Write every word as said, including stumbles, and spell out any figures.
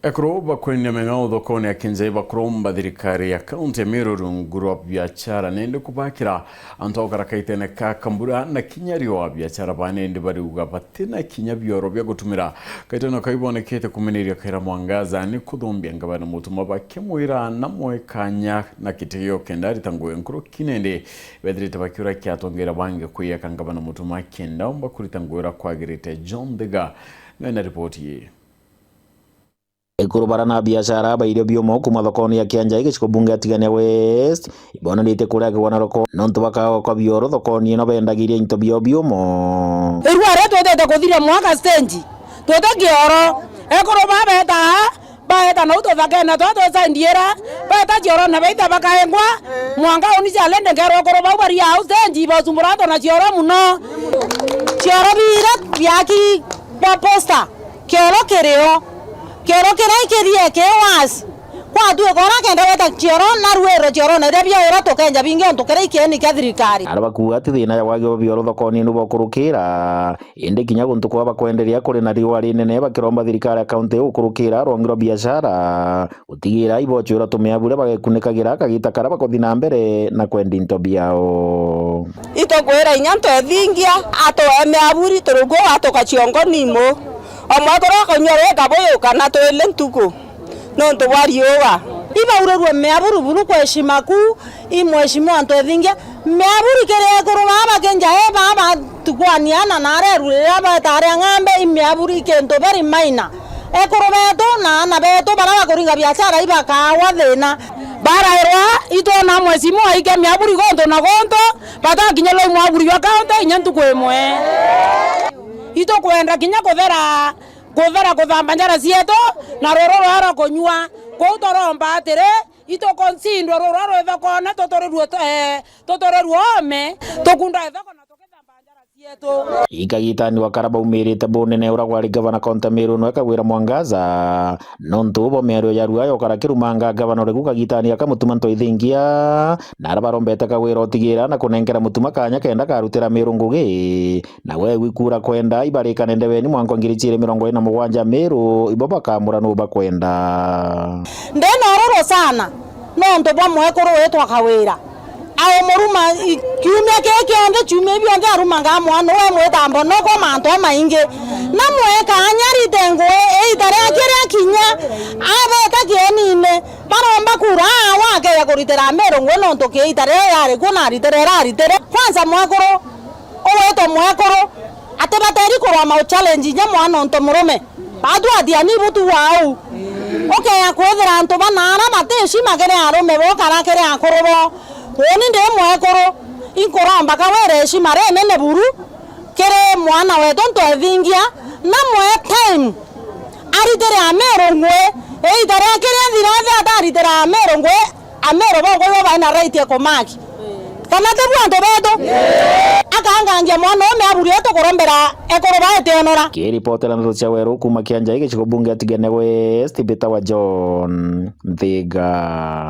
Ekuru bakwenia meng'ao thokoni ya Kienjai bakuromba thirikari ya kaunti ya Meru rungu rwa biachara nende kubakira antu a gukara kaitene ka kambura na kinya riua. Biachara ba nende bariuga batina kinya bioro bia gutumira. Kaitene kau ibonekete kumeneria Kawira Mwangaza ni kuthumbia ngavana Mutuma bakimwira namwe kanya na kitio kenda arita ngugi nkuruki nende bethirite bakiura kia atongeria bangi kwiyaka ngavana Mutuma kenda omba kurita ngugi uria kwagirite. John Thiga nwe na ripoti ii. Ekuru bara na biashara bairio biumo kuma thokoni ya Kianjai giciko bunge ya Tigania West ibonanitie kuria kigwanaroko nontu bakagwa kwa bioro thokoni ino bendagiria into biao biumo. Irua ria twitite kuthiria mwaka stage twite kioro, ekuru ba beta, baeta nau tuthakene twa twisaindiira, beta ciorone baita bakaengwa, mwanka uni cialende nkerwa ekuru bau baria au stage ibocumbura antu na cioro muno. Cioro biira biaki bia posta. Kioro kirio, kioro kiria ikirie ki wasi. Kwatuika uria kenda gweta kioro na ruirwe ciorone iria biaura tukenja bingi untu kiria ikieni kia thirikari. Aria bakuuga ati thina ya wagi wa bioro thokoni ni bokurukira, indi kinya guntu kwa bakwenderia kuri na riua rinene bakiromba thirikari ya kaunti gukurukira rwangi rwa biashara. Gutigira ibochwira tumiabu uria bagekunikagira kagita karia bakuthi na mbere na kwendi into biao. Itukwira inya ntwethingia atue miaburi turugua watuka ciongo nimu. Omwe kuria kunyua wika buyu kana twili ntuku nontu bwa riua. Ibaurirue miaburi buru kwa heshima kuu, i mheshimiwa ntwethingia miaburi kiri ekuru baba kenja e baba tukwania na narerurira betaria ng'ambe i miaburi kintu very minor. Ekuru betu na aana betu baria bakuringa biashara ibakawa thina. Barairwa itwona mwesimu aike miaburi guntu na guntu, batakinyirwa i mwaburi jwa kaunti inya ntuku imwe. Itukwenda kinya kuthera, kuthera kuthamba njara cietu na ruru rwa rwa kunyua. Kwou turomba atiri, itukuncindwe ruru rwa rwi thokone tuturirue, eh, tuturirue ome, tukunda ithoko na tukithamba njara. Ikagitani wakara baumirite bunene uria gwari gavana kaunti ya Meru nwe Kawira Mwangaza, nontu bo miario ya rua yokara kirumanga gavana uriku kagitani gaka Mutuma Ntwithingia, na aria barombete Kawira utigira na kunenkera Mutuma kanya kenda karutira Meru ngugi, na we gwikura kwenda ibarikane ndeweni mwanka ngiri ciiri mirongo iri na mugwanja Meru ibo bakamura nu bakwenda. Ndina ururu sana nontu bwa mwekuru witwa Kawira. Aumuruma i-, kiumia kii kionthe, ciumia ibi bionthe arumangaa mwana uwe mwita mbonoko mantu amaingi. Na mweka anyarite ngui, iita riake riakinya, abeta kienine, baromba kura, awa akeja kuritira Meru ngui nontu ki iita riria riari kuo na aritire iraritire. Kwanza mwekuru, ugwitwa mwekuru, ati bateri kurwa mau challenge inya mwana untu murume. Batwatia ni butu wau. Ukeya kwithira antu bana ara bati heshima kiri arume bo kana kiri akuru bo. Uni ndi mwekuru, inkuromba Kawira heshima rinene buru kiri mwana wetu Ntwethingia, na mwe time aritire Ameru ngui, iita riake riathira athi ataritira Ameru ngui, Ameru bongwa ibo baina right ya kumaki. Kana ti bu antu betu? Akangangia mwana ume aburi etu kurombera ekuru baetionora. Kiripotera ndeto cia Weru kuma Kianjai gicigo bunge ya Tigania West, Peter wa John Nthiga.